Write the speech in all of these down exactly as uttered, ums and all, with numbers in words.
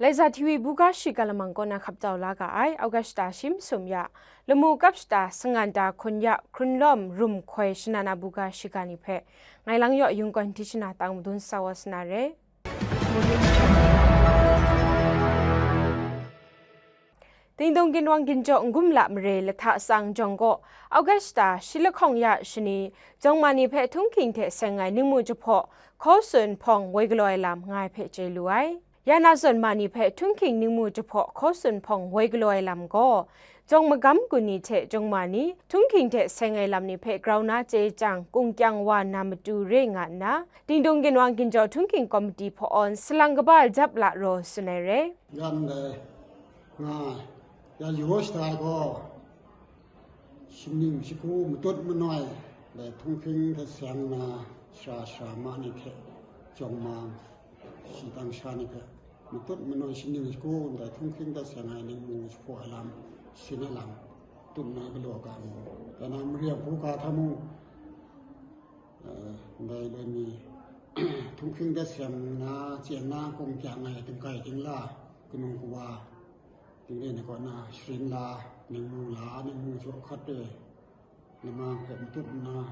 Laiza T V buga shiga lamang kaw na hkap tau la ga ai, August shi masum ya, lamu kap shata sangan ta hkun ya, hkrun lawm rum hkoi shana na buga shiga ni hpe, ngai lang yaw yung kawn di shana tang madun sa wa sa na re. Dingdung ginwang ginjaw n-gum la mare lahta tsang jawng gaw, August shi lahkawng ya shani, jawng ma ni hpe htunghking hte seng ai ningmu jahpaw, hkaw tsun hpawng woi galaw ai lam nga ai hpe chye lu ai. Ya na zawn ma ni hpe htunghking ningmu jahpaw hkaw tsun hpawng woi galaw ai lam gaw, jawng magam gun ni hte jawng ma ni, htunghking hte seng ai lam ni hpe grau na chye jang, kungkyang wa na matu re nga nna, Dingdung ginwang ginjaw htunghking komiti hpaw-awn salang kaba jap la raw tsun ai re. Yan dai nga, ya yaw shada ai gaw, shingning shagu matut manoi, dai htunghking hte seng na, sara sara ma ni hte, jawng ma, shi tang sha ni hte, matut manoi shingning shagu ndai htunghking hte seng ai ningmu jahpaw ai lam, sin ai lam, tut na galaw ga mu. Dai na mare a buga hta mung, eh, ndai loi mi, htunghking hte seng na, chyen na, kungkyang ai, dingkai dingla, kanu kawa, dingre ni kaw na, sharin la, ningmu la, ningmu jaw hkat re, lamang hpe matut nna,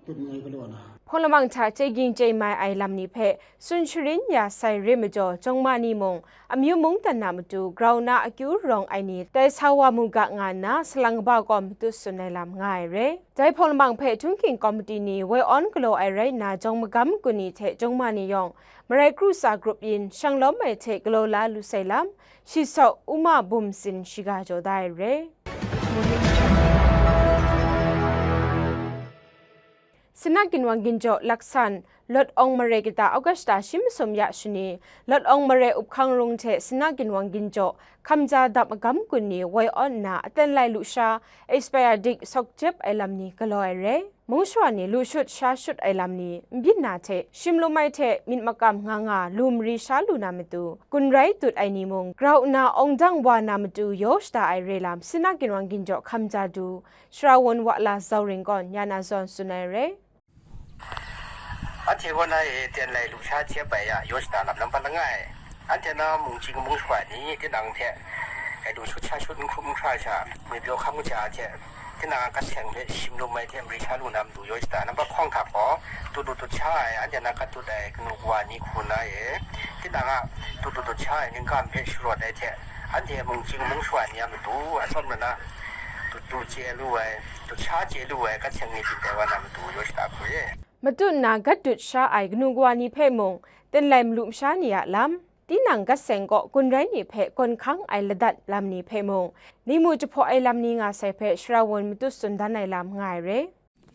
tut ngai galaw na. Hpawng lamang hta chye ging chye mai ai lam ni hpe tsun sharin ya sai re majaw, jawng ma ni mung, amyu mungdan na matu grau na akyu rawng ai ni tai sa wa mu ga nga nna, salang kaba gaw matut tsun ai lam nga ai re. Dai hpawng lamang hpe htunghking komiti ni woi awn galaw ai rai nna, jawng magam gun ni hte jawng ma ni yawng, marai kru tsa grup yin, shang lawm ai hte galaw la lu sai lam, shi saw, Uma Bum Sin shiga jaw da ai re. Sinna ginwang ginjaw laksan, Lawt Awng Mare kata Augusta shi masum ya shani, Lawt Awng Mare up hkang rung hte Sinna ginwang ginjaw hkamja dap magam gun ni woi awn nna aten lai lusha, expire date sawk jep ai lam ni galaw ai re. Mung shawa ni lu shut sha shut ai lam ni n byin na hte, shim lum ai hte myit makam nga nga lu mari sha lu na matu, gun rai dut ai ni mung grau nna awng dang wa na matu yaw shada ai re lam, Sinna ginwang ginjaw hkamja du, Shara Wun Wa La Zau Ring gaw ya na zawn tsun ai re. Anhte kaw na e ten lai lusha jep ai ya yaw shada lam nampat langai. Anhte na mung chying mung shawa ni tinang hte, e, lu shut sha shut, n hkrup n hkra sha, ngwi byaw hkam kaja hte, tinang a gat seng hpe shim lum ai hte mari sha lu na matu yaw shada nampat hkawng hta gaw, tut lu tut sha ai, anhte na gat tut ai kanu kawa ni hku na e, tinang a tut lu tut sha ai ningkam hpe sharawt ai hte, anhte mung chying mung shawa ni a matu atsawm na, tut lu chye lu ai, tut sha chye lu ai gat seng ni byin tai wa na matu yaw shada hku e. Matut nna gat dut sha ai kanu kawa ni hpe mung, ten lai malu masha ni a lam, tinang gat seng kaw gun rai ni hpe gawn hkang ai ladat lam ni hpe mung, ningmu jahpaw ai lam ni nga sai hpe Shara Wun matut tsun dan ai lam nga ai re.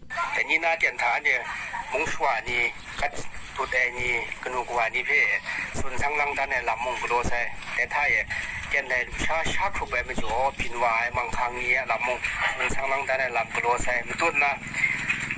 Dai ni na ten hta anhte mung shawa ni, gat dut ai ni, kanu kawa ni hpe tsun sang lang dan ai lam mung galaw sai. Dai hta e, ten lai lusha sha hkrup ai majaw, byin wa ai manghkang ni a lam mung tsun sang lang dan ai lam galaw sai. Matut nna,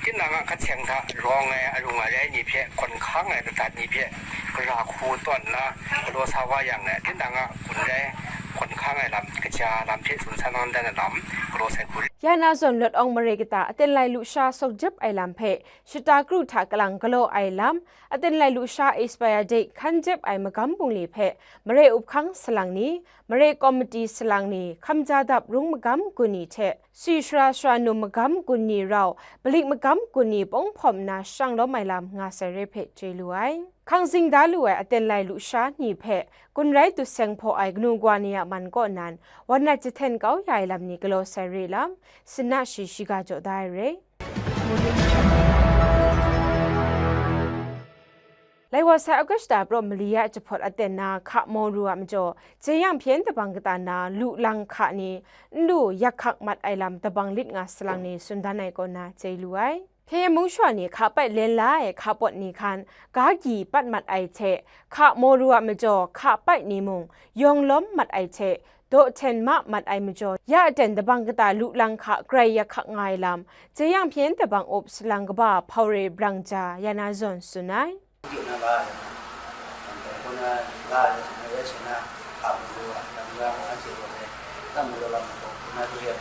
tinang a gat seng hta rawng ai, arung arai ni hpe gawn hkang ai ladat ni hpe gara hku tawn nna galaw sa wa yang e, tinang a gun rai gawn hkang ai lam, kaja lam hpe tsun sang lang dan ai lam galaw sai hku re. Ya na zawn Lawt Awng Mare kata aten lai lusha sawk jep ai lam hpe shata kru hta kalang galaw ai lam, aten lai lusha expire date hkan jep ai magam bungli hpe mare up hkang salang ni, mare komiti salang ni, hkamja dap rung magam gun ni hte, swi shara shara num magam gun ni rau, balik magam gun ni pawng hpawm nna shang lawm ai lam nga sai re hpe chye lu ai. Hkang zing da lu ai aten lai lusha ni hpe gun rai dut seng hpaw ai kanu kawa ni a man kaw nan, wan nat jahten kau ya ai lam ni galaw sai re lam, Sinna shi shiga jaw da ai re. Lai wa sai Augusta praw mali a jahpawt aten na hka maw ru a majaw, jeyang hpyen dabang kata na lu lang hka ni, n lu yak hkak mat ai lam dabang lit nga salang ni tsun dan ai kaw na chye lu ai. Hpyen mung shawa ni hka paip len la ai hka pawt ni hkan, ga gyi pat mat ai hte, hka maw ru a majaw, hka paip ni mung yawng lawm mat ai hte, daw hten ma mat ai majaw, ya aten dabang kata lu lang hka grai yak hkak nga ai lam, jeyang hpyen dabang up salang kaba hpau re brang ja ya na zawn tsun ai. Yu na la, kaw na la, yu na, yu na, a mu lu a, lam ra, a je lu le, lam mu lu lam mu, na du ye,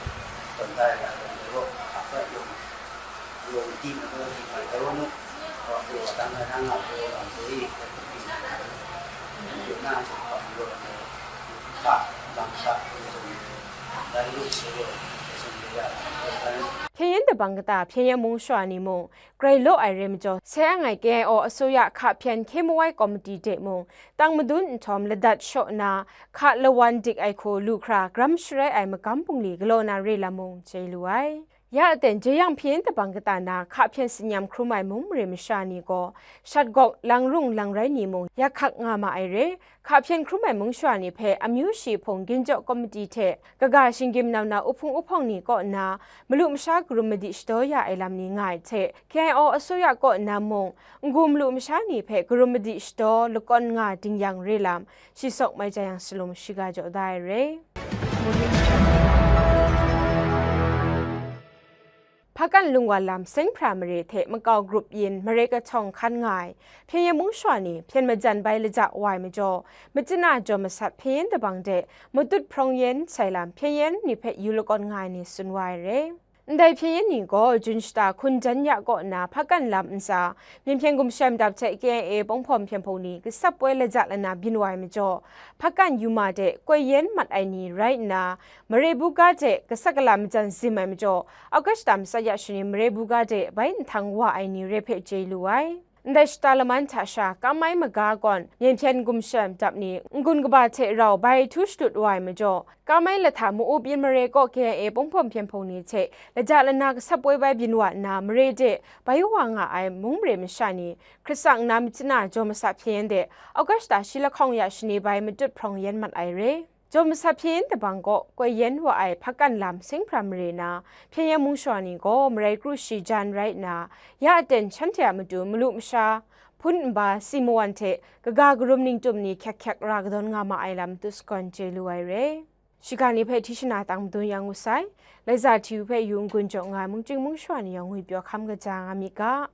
ton da ya, ton de lo, a pa yu, yu di na lo, di ma de lo nu, wa bu wa dang na, na nga bu wa bu yi, yu na, yu na, yu na, yu na, Hpyen Yen Dabang kata Hpyen Yen Mung Shara ni mung grai law ai rai majaw, sai ang ai K I O asuya hka hpyen hkye mawai komiti de mung tang madun nhtawm ladat shaw nna, hka lawan dik ai hku lu hkra garam sharai ai magam bungli galaw na re lam mung chye lu ai. Ya aten jeyang Hpyen Yen Dabang kata na hka hpyen tsin-yam hkrum ai mung mare masha ni gaw, shat gawk lang rung lang rai ni mung yak hkak nga ma ai re, hka hpyen hkrum ai mung shara ni hpe amyu shi hpung ginjaw komiti hte kaga shinggyim nau na uhpung uhpawng ni kaw nna malu masha karum madi shadaw ya ai lam ni nga ai hte, K I O asuya kaw nna mung n-gu malu masha ni hpe karum madi shadaw lakawn nga ding yang re lam, shi sawk mai ja yang salum shiga jaw da ai re. Hpakan lungwan lam seng hpra mare hte makau grup yin mare kahtawng hkan nga ai Hpyen Yen Mung Shara ni hpyen majan bai laja wa ai majaw, machyin a jaw masat Hpyen Yen Dabang de matut hprawng yen sai lam Hpyen Yen ni hpe yu lakawn nga ai ni tsun wa ai re. Ndai Hpyen Yen ni gaw Jun shata hkun jan ya kaw nna hpakan lam ntsa, Myen Hpyen Gumshem Dap hte K I A Pawng Hpawm Hpyen Hpung ni gasap woi laja lana byin wa ai majaw, hpakan yuma de koi yen mat ai ni rai nna, mare buga de gasat gala majan zim ai majaw, August shata matsat ya shani mare buga de bai nhtang wa ai ni re hpe chye lu ai. Ndai shata laman hta sha, Kamai maga gawn Myen Hpyen Gumshem Dap ni n-gun kaba hte rau bai htu shadut wa ai majaw, Kamai lahta ma-up yin mare kaw K I A Pawng Hpawm Hpyen Hpung ni hte laja lana gasap woi bai byin wa nna, mare de bai wa nga ai mung mare masha ni, hkrit tsang nna machyin a jaw masat Hpyen Yen de August shata shi lahkawng ya shani bai matut hprawng yen mat ai re. Jaw masat Hpyen Yen Dabang kaw koi yen wa ai hpakan lam seng hpra mare na Hpyen Yen Mung Shara ni gaw marai kru shi jan rai nna, ya aten shanhte a matu malu masha, hpun nba, si mawan hte kaga karum ningtum ni hkyak hkyak ra kadawn nga ma ai lam tu sagawn chye lu ai re. Shiga ni hpe hti shana tang madun yang ngu sai, Laiza Hti U hpe yu n-gun jaw nga ai mungchying mung shara ni yawng ngwipyaw hkam kaja nga myit ga.